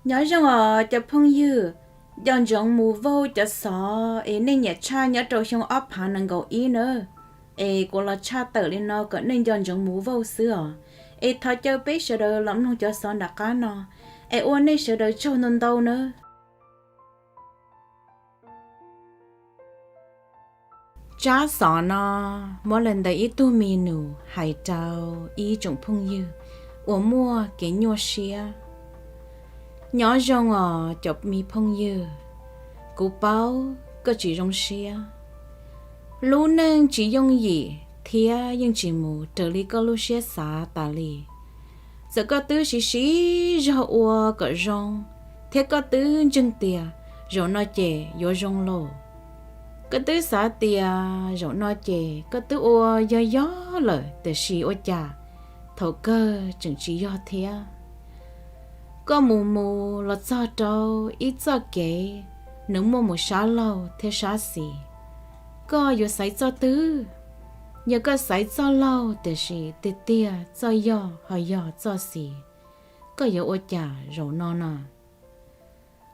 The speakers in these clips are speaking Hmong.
Nyob zoo os cov phooj ywg, nco ntsoov mus vaug cov xov es nej nyiam tshaj nyob rau xyoo ob phav nees nkaum ib nawb. Es kuv los tshaj tawm li no kom nej nco ntsoov mus vaug xwb os. Es thov caw peb sawv daws los mloog cov xov nram qab no, es ua nej sawv daws tsaug ntau ntau nawb. Tsab xov no muab los ntawm ib tug mi nus hais rau ib tsoom phooj ywg uas muaj kev nyuaj siab. Nyob zoo os cov mi phooj ywg, kuv paub koj tsis zoo siab. Lub neej tsis yooj yim thiab yeej tsis mus raws li koj lub siab xav tas li. Txawm koj twb siv siv zog ua kom zoo, thiab koj twb ntseeg tias zaum no ces yuav zoo lauj. Koj twb xav tias zaum no ces koj twb ua yog yog lawm, tiam sis ua cas thaum kawg tseem tsis yog thiab. Koj mus mus los txog rau ib txoj kev, nws muaj mus sab laug thiab sab xis. Koj yuav xaiv txoj twg? Yog koj xaiv txoj laug tiam sis tiag tiag txoj yog ho yog txoj xis, koj yuav ua cas zaum no no?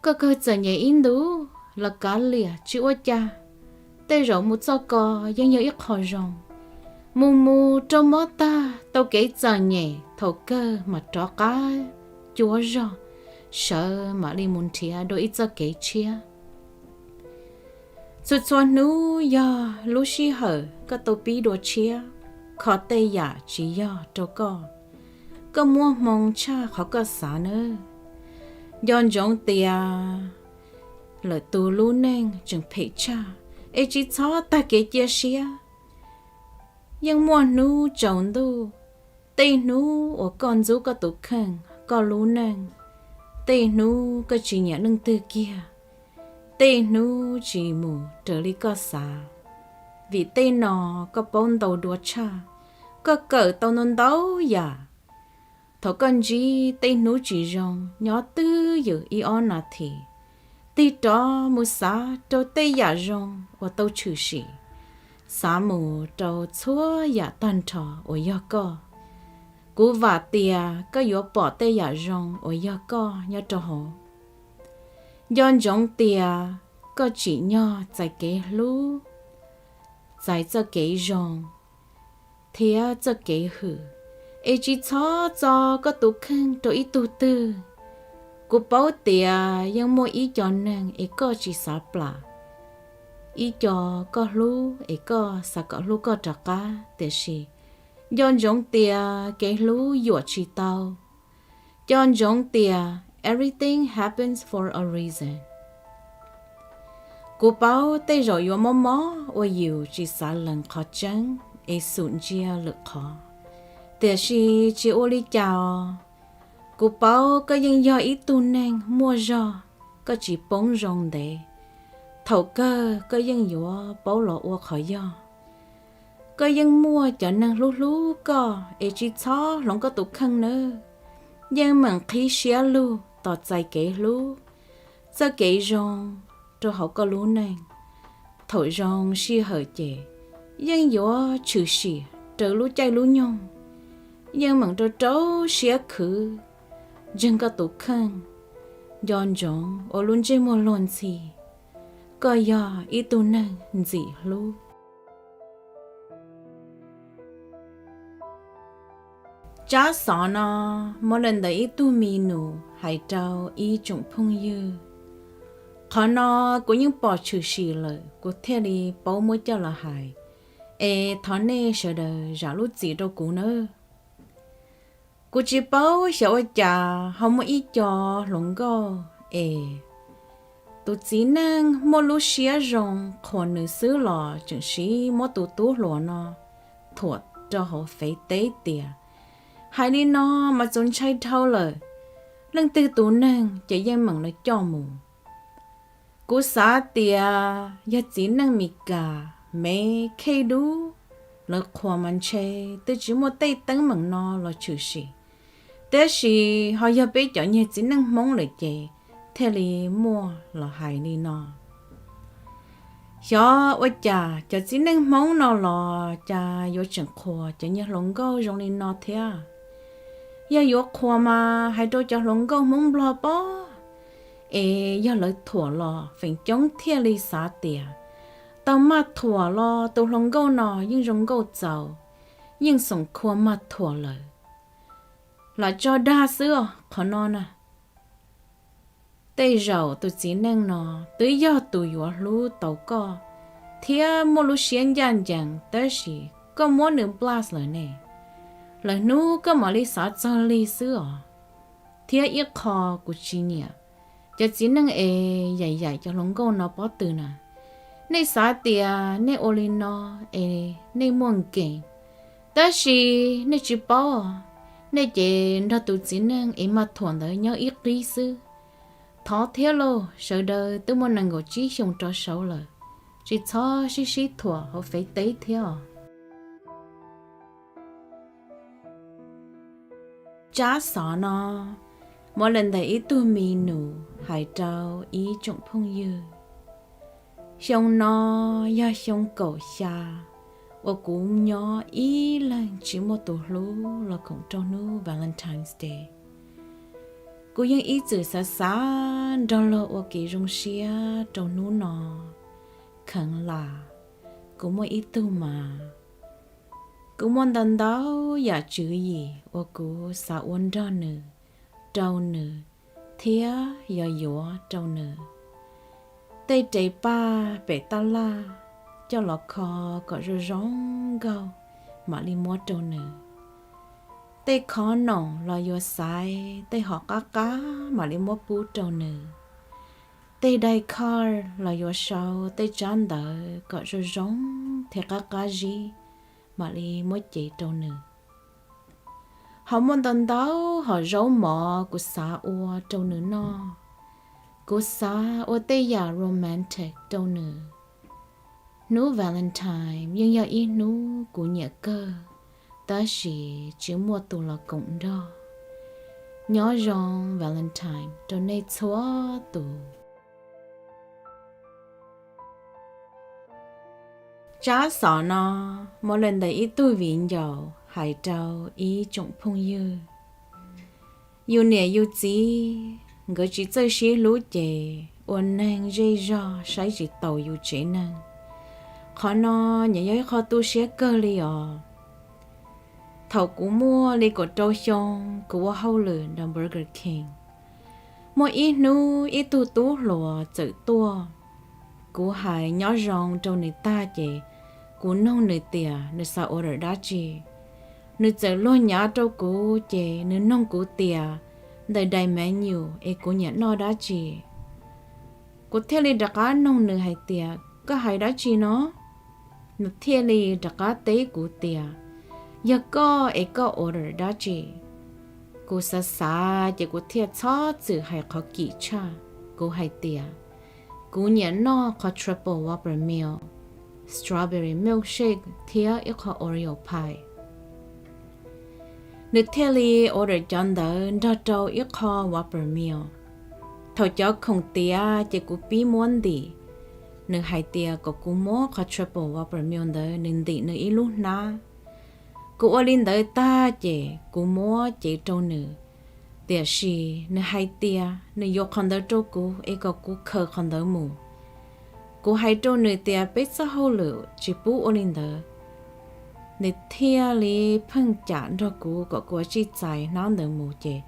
Koj kawg txom nyem ib ntus los kav liam tsis ua cas, tej zaum mus txoj ko yeej yog ib qho zoo. Mus mus rau mob tag tau kev txom nyem, thaum kawg mam rov qab cuab zog sawv mam li mus nrhiav dua ib txoj kev tshiab. Txhua txhua hnub yog lub sij hawm koj tau pib dua tshiab, kho tej yam tsis yog rau koj. Koj muaj hmoo tshaj qhov koj xav nawb. Nco ntsoov tias lawm tus lub neej tseem phem tshaj, es tsis txhob tag kev cia siab. Yeej muaj hnub tsaus ntuj, tej hnub uas koj ntxub koj tus kheej koj lub neej, tej hnub koj tsis nyiam leej twg kiag, tej hnub tsis mus raws li koj xav. Vim tej no koj paub ntau dua tshaj, koj kawm tau ntau ntau yam. Thaum koj ntsib tej hnub tsis zoo nyob twj ywm ib ob nas this, tig rov mus xav rau tej yam zoo uas tau tshwm sim, xav mus rau txhua yam tag nrho uas yog koj. Kuv vam tias koj yuav pom tej yam zoo uas yog koj nyob rau hauv. Nco ntsoov tias koj tsim nyog txais kev hlub, txais txoj kev zoo thiab txoj kev hwm, es tsis txhob txo koj tus kheej rau ib tug twg. Kuv paub tias yeej muaj ib co neeg es koj tsis xav plam, ib co koj hlub es koj xav kom hlub koj rov qab, tiam sis nco ntsoov tias kev hlub yuam tsis tau. Nco ntsoov tias everything happens for a reason. Kuv paub tej zaum yuav mob mob uas yus tsis xav lees qhov tseeb es xum ntsia lwm qhov, tiam sis tsis ua li cas os. Kuv paub koj yeej yog ib tug neeg muaj zog, koj tsis poob zoo ntev. Thaum kawg koj yeej yuav paub los ua qhov yog. Koj yeej muaj cov neeg hlub hlub koj es tsis txhob hloov koj tus kheej nawb. Yeej meem qhib siab lug tos txais kev hlub, txoj kev zoo rau hauv koj lub neej. Thaum zoo sij hawm ces yeej yuav tshwm sim raws lub caij lub nyoog. Yeej meem rau rau siab khwv, ntseeg koj tus kheej, nco ntsoov ua lub ntsej muag luag ntxhi. Koj yog ib tug neeg ntxim hlub. Tsab xov no muaj los ntawm ib tug mi nus hais rau ib tsoom phooj ywg. Qhov no kuv yeej pom tshwm sim lawm kuv thiaj li paub muab coj los hais, es thov nej sawv daws zam lub txim rau kuv nawb. Kuv tsis paub xyov ua cas ho muaj ib co hluas nkauj es tus txiv neej muaj lub siab zoo qhuas nws xwb los tseem siv muab tus tub hluas no thuam rau hauv fev teb tias, hais li no mas txaus ntshai dhau lawm, leej twg tus neeg ces yeej meem lawv coj mus. Kuv xav tias yog txiv neej Mis Kas, Mev, Khej dub, lawv qhuas mas ntshe twb tsis muaj tej teeb meem no los tshwm sim, tiam sis ho yog peb cov niag txiv neej Hmoob lawm ces thiaj li muaj los hais li no. Xyov ua cas cov txiv neej Hmoob no los cas yuav tseem qhuas cov niag hluas nkauj zoo li no thiab. Yog yuav qhuas mas hais rau cov hluas nkauj Hmoob Nplog pob, Es yog lawv thuam los feem coob thiaj li xav tias tau maj thuam los tus hluas nkauj no yeej zoo nkauj txaus, yeej xoom khua maj thuam lawm. Lam tso dag xwb os qhov no na. Tej zaum tus txiv neej no twb yog tus yuav hlub tau koj thiab muaj lub siab ncaj ncees, tab sis koj muab nws blast lawm ne. Lwm hnub koj mam li xav txog li xwb os. Thiab ib qho kuv tsis nyiam, cov txiv neej es yaim yaim cov hluas nkauj no pob tw na, nej xav tias nej ua li no es nej muaj nkees, tab sis nej tsis paub os, nej ces nrog tus txiv neej es maj thuam ntawd nyob ib qib xwb. Thov thiab lauj, sawv daws twb muaj nees nkaum tsib xyoos rov saud lawm, tsis txhob sib sib thuam hauv fev teb thiab os. Tsab xov no muaj li ntawm ib tug mi nus hais rau ib tsoom phooj ywg. Xyoo no yog xyoo kaum xya uas kuv nyob ib leeg tsis muaj tus hlub los koom rau hnub Valentine's Day. Kuv yeej ib txwm xav xav nrog luag ua kev zoo siab rau hnub no, kheev lam kuv muaj ib tug mas. Kuv muaj ntau ntau yam tswv yim uas kuv xav ua nrog nws, rau nws, thiab yog yuav rau nws. Tej res paj pem taj laj coj los kho kom zoo zoo nkauj mam li muab rau nws. Tej khov noom los yuav xaiv tej hom qab qab mam li muab pub rau nws. Tej daim card los yuav sau tej tsab ntawv kom zoo zoo thiab qab qab zib mam li muab cev rau nws. Ho muaj ntau ntau hom zaub mov kuv xav ua rau nws noj. Kuv xav ua tej yam romantic rau nws. Hnub Valentine yeej yog ib hnub kuv nyiam kawg, tab sis tsis muaj tus los koom nrog. Nyob zoo Valentine rau nej txhua tus. Tsab xov no muaj li ntawm ib tug viv ncaus hais rau ib tsoom phooj ywg. Yus niam yus txiv nkawd tsis txawj sib hlub ces ua neeg zej zog saib tsis taus yus tsev neeg. Qhov no nyias yog ib qho tu siab kawg li os. Thaum kuv muaj li kaum rau xyoo, kuv ua hauj lwm nram Burger King. Muaj ib hnub ib tug tub hluas txawm tuaj. Kuv hais nyob zoo rau nws tag ces kuv noog nws tias nws xav order dab tsi. Nws txawm luag nyav rau kuv ces nws noog kuv tias ntawm daim menu es kuv nyiam noj dab tsi. Kuv thiaj li rov qab noog nws hais tias koj hais dab tsi no? Nws thiaj li rov qab teb kuv tias yog koj es koj order dab tsi. Kuv xav xav ces kuv thiaj txhob txwm hais qhov kim tshaj. Kuv hais tias kuv nyiam noj qhov triple Whopper meal, strawberry milkshake thiab ib qho Oreo pie. Nws thiaj li order cov ntawd nrog rau ib qho Whopper meal. Thaum cov khoom tiav ces kuv pib muab ntim. Nws hais tias kom kuv muab qhov triple Whopper meal ntawd nws ntim nws ib lub hnab. Kuv ua li ntawd tag ces kuv muab cev rau nws. Tiam sis nws hais tias nws yuav qhov ntawd rau kuv es kom kuv khaws qhov ntawd mus. Kuv hais rau nws tias peb txoj hauj lwm tsis pub ua li ntawd. Nws thiaj li pheej cam nrog kuv kom kuv ua tsis txais hnab ntawd mus ces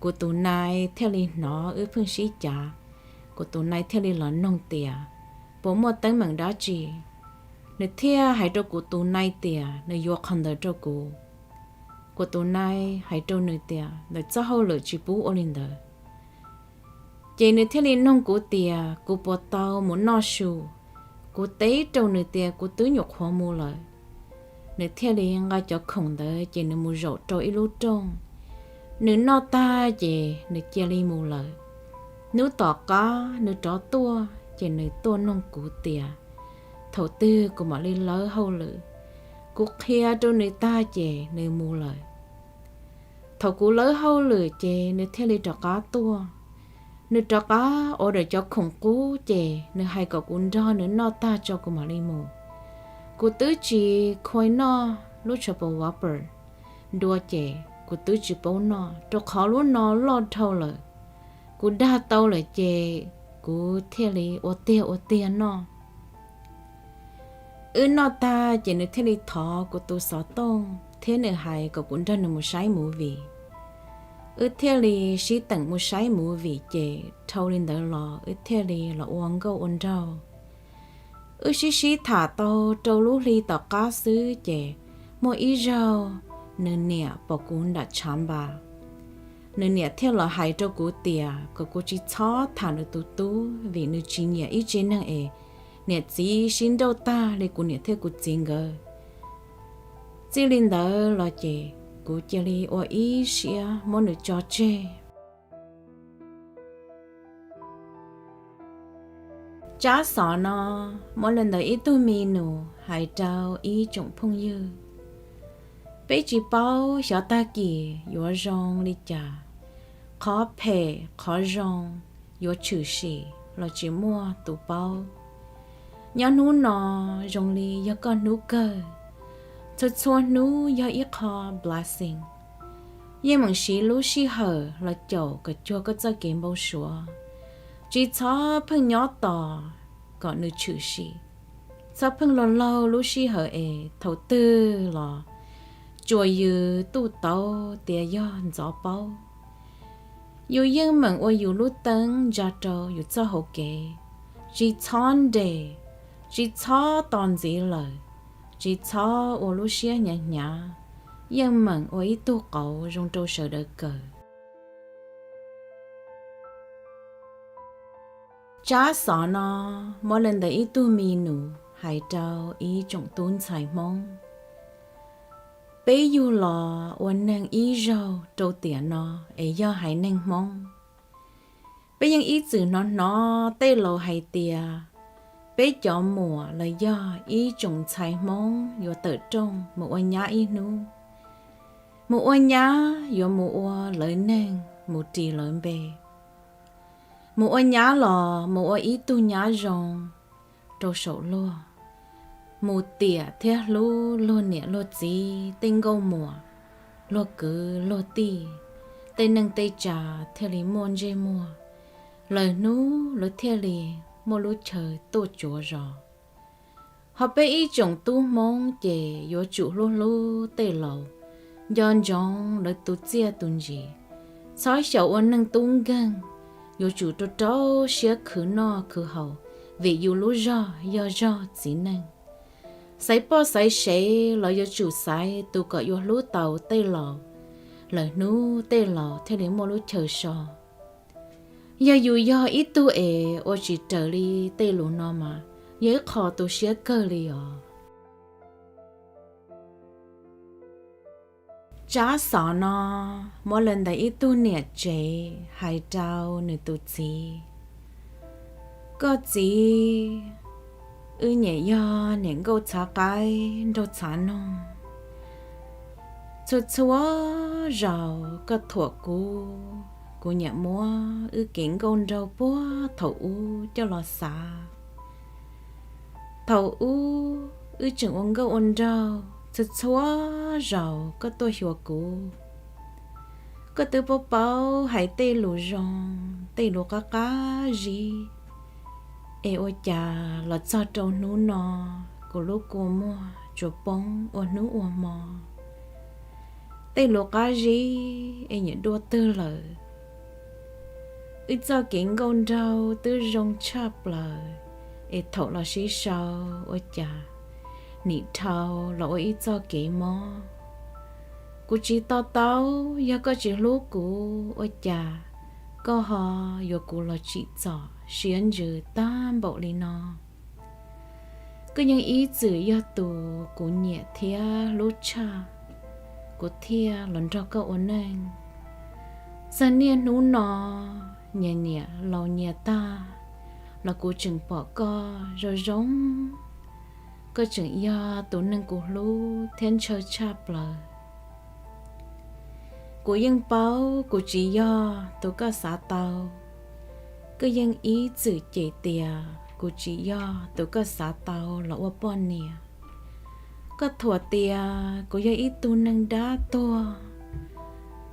kuv tus nai thiaj li hnov wb pheej sib cav. Kuv tus nai thiaj li los noog tias puas muaj teeb meem dab tsi. Nws thiaj hais rau kuv tus nai tias nws yuav qhov ntawd rau kuv. Kuv tus nai hais rau nws tias ntawm txoj hauj lwm tsis pub ua li ntawd. Ces nws thiaj li noog kuv tias kuv puas tau mus noj su. Kuv teb rau nws tias kuv twb nyuam qhuav mus lawm. Nws thiaj li nqa cov khoom ntawd ces nws mus zaum rau ib lub rooj. Nws noj tag ces nws cia li mus lawm. Hnub tom qab nws rov tuaj ces nws tuaj noog kuv tias thaum twg kuv mam li lawb hauj lwm. Kuv qhia rau nws tag ces nws mus lawm. Thaum kuv lawb hauj lwm ces nws thiaj li rov qab tuaj. Nws rov qab order cov khoom qub ces nws hais kom kuv nrog nws noj tag tso kuv mam li mus. Kuv twb tsis khuav noj lub triple Whopper dua ces kuv twb tsis paub noj rau qhov lub no loj dhau lawm. Kuv dag tau lawm ces kuv thiaj li ua tiag ua tiag noj. Wb noj tag ces nws thiaj li thov kuv tus xov tooj thiab nws hais kom kuv nrog nws mus saib movie. Wb thiaj li sib teem mus saib movie ces dhau li ntawd los wb thiaj li los ua nkauj ua nraug. Wb sib sib tham tau rau lub hli tom qab xwb ces muaj ib zaug nws niam pom kuv nram tshav npas, nws niam thiaj los hais rau kuv tias kom kuv tsis txhob tham nws tus tub vim nws tsis nyiam ib tsev neeg es niam txiv sib nrauj tag li kuv niam thiab kuv txiv nkawd. Txij li ntawd los ces kuv cia li ua ib siab muab nws tso tseg. Tsab xov no muaj li ntawd ib tug mi nus hais rau ib tsoom phooj ywg. Peb tsis paub xyov tag kis yuav zoo li cas, qhov phem qhov zoo, yuav tshwm sim los tsis muaj tus paub. Nyob hnub no zoo li yog koj hnub kawg, txhua txhua hnub yog ib qho blessing. Yeej meem siv lub sij hawm los caum kom cuag koj txoj kev npau suav. Tsis txhob pheej nyob tos kom nws tshwm sim. Txhob pheej laug laug lub sij hawm es thaum twg los tsuas yws tuj tauv tias yog ntxov paub. Yus yeej meem ua yus lub teeb ntsa rau yus txoj hau kev. Tsis txhob nres, tsis txhob tos ntxiv lawm, tsis txhob ua lub siab hnyav hnyav, yeej meem ua ib tug qauv zoo rau sawv daws kawm. Tsab xov no muaj li ntawd ib tug mi nus hais rau ib tsoom tub ntxhais Hmoob. Peb yug los ua neeg ib zaug rau tiam no es yog haiv neeg Hmoob. Peb yeej ib txwm hnov hnov tej laus hais tias peb cov muam los yog ib tsoom ntxhais Hmoob yuav tawm rooj mus ua nyab ib hnub, mus ua nyab yuav mus ua lawv neeg, mus ris lawv npe. Mus ua nyab los mus ua ib tug nyab zoo rau saum luag, mus tiam thiab hlub luag niam luag txiv, tej nkauj muam, luag kwv luag tij, tej neej tej tsa thiaj li muaj ntsej muag, lawv hnub lawv thiaj li muaj lub chaw tuaj tsuav zos. Ho peb ib tsoom tub Hmoob ces yuav tsum hlub hlub tej laus, nco ntsoov lawv tus txiaj tus ntsim, txhob xyaum ua neeg tub nkeeg, yuav tsum rau rau siab khwv noj khwv haus, vim yus lub zog yog zog txiv neej. Xaiv poj xaiv sev los yuav tsum xaiv tus kom yuav hlub tau tej laus, lawv hnub tej laus thiaj li muaj lub chaw so. Yog yus yog ib tug es ua tsis raws li tej lus no mas yog ib qho tu siab kawg li os. Tsab xov no muaj li ntawd ib tug niam tsev hais rau nws tus txiv. Koj txiv, wb nyiam yog niam nkauj txhav qaib nraug txhav noog. Txhua txhua zaus koj thuam kuv, kuv nyiam muab wb kev nkauj nraug puag thaum ub coj los xav. Thaum ub wb tseem ua nkauj ua nraug, txhua txhua zaus koj tuaj xyuas kuv, koj twb paub paub hais tej lus zoo, tej lus qab qab zib, es ua cas los txog rau hnub no kuv lub kua muag tsuas poob ua hnub ua hmo. Tej lus qab zib es nyiam dua twg lawm. Wb txoj kev nkauj nraug twb zoo tshaj plaws, es thaum los sib sau ua cas nim dhau los ua ib txoj kev mob. Kuv tsis to taub, yog koj tsis hlub kuv ua cas koj ho yuav kuv los tsim txom siab ntsws tag npaum li no. Koj yeej ib txwm yog tus kuv nyiam thiab hlub tshaj, kuv thiaj los nrog koj ua neej. Txog niaj hnub no, nyias niam laus nyias tag los kuv tseem pom koj zoo zoo. Koj tseem yog tus neeg kuv hlub thiab ntshaw tshaj plaws. Kuv yeej paub kuv tsis yog tus koj xav tau. Koj yeej ib txwm cem tias kuv tsis yog tus koj xav tau los ua poj niam. Koj thuam tias kuv yog ib tug neeg dab tuag.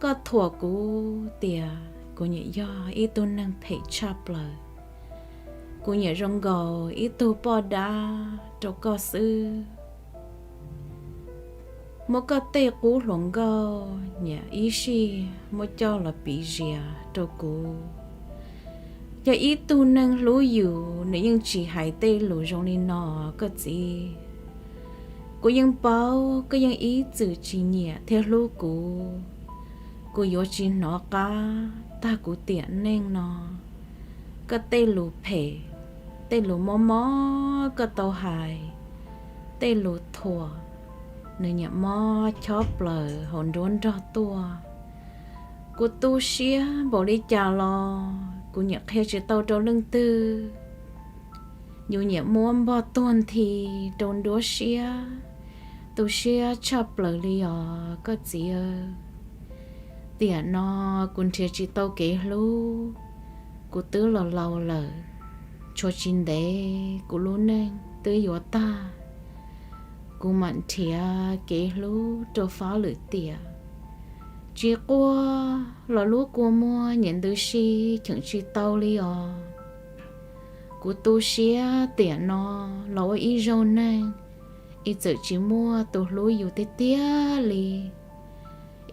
Koj thuam kuv tias kuv nyiam yog ib tug neeg phem tshaj plaws. Kuv nyiam zoo nkaus ib tug poj dab rau koj xwb. Muab koj tej qub hluas nkauj nyiam ib sij muab coj los piv zias rau kuv. Yog ib tug neeg hlub yus, nws yeej tsis hais tej lus zoo li no, koj txiv. Kuv yeej paub koj yeej ib txwm tsis nyiam thiab hlub kuv. Kuv yuav tsis hnov qab tag kuv tiam neej no. Koj tej lus phem, tej lus mob mob koj tau hais, tej lus thuam, nws nyiam mob chob plaws hauv nruab nrog tuaj. Kuv tu siab npaum li cas los kuv nyiam qhia tsis tau rau leej twg. Yus nyiam muab npog tuag nthi rau nruab siab, tu siab tshaj plaws li os koj txiv. Tiam no kuv nrhiav tsis tau kev hlub, kuv twb los laus lawm, tshuav tsis ntev kuv lub neej twb yuav tag. Kuv mam nrhiav kev hlub rau fab lwm tiam. Tsis quaj los lub kua muag nyiam ntws si cheem tsis tau li os. Kuv tu siab tiam no los ua ib zaug neeg, ib txwm tsis muaj tus hlub yus tiag tiag li.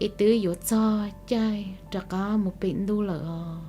Ib twb yuav txog caij rov qab mus pem ntuj lawm os.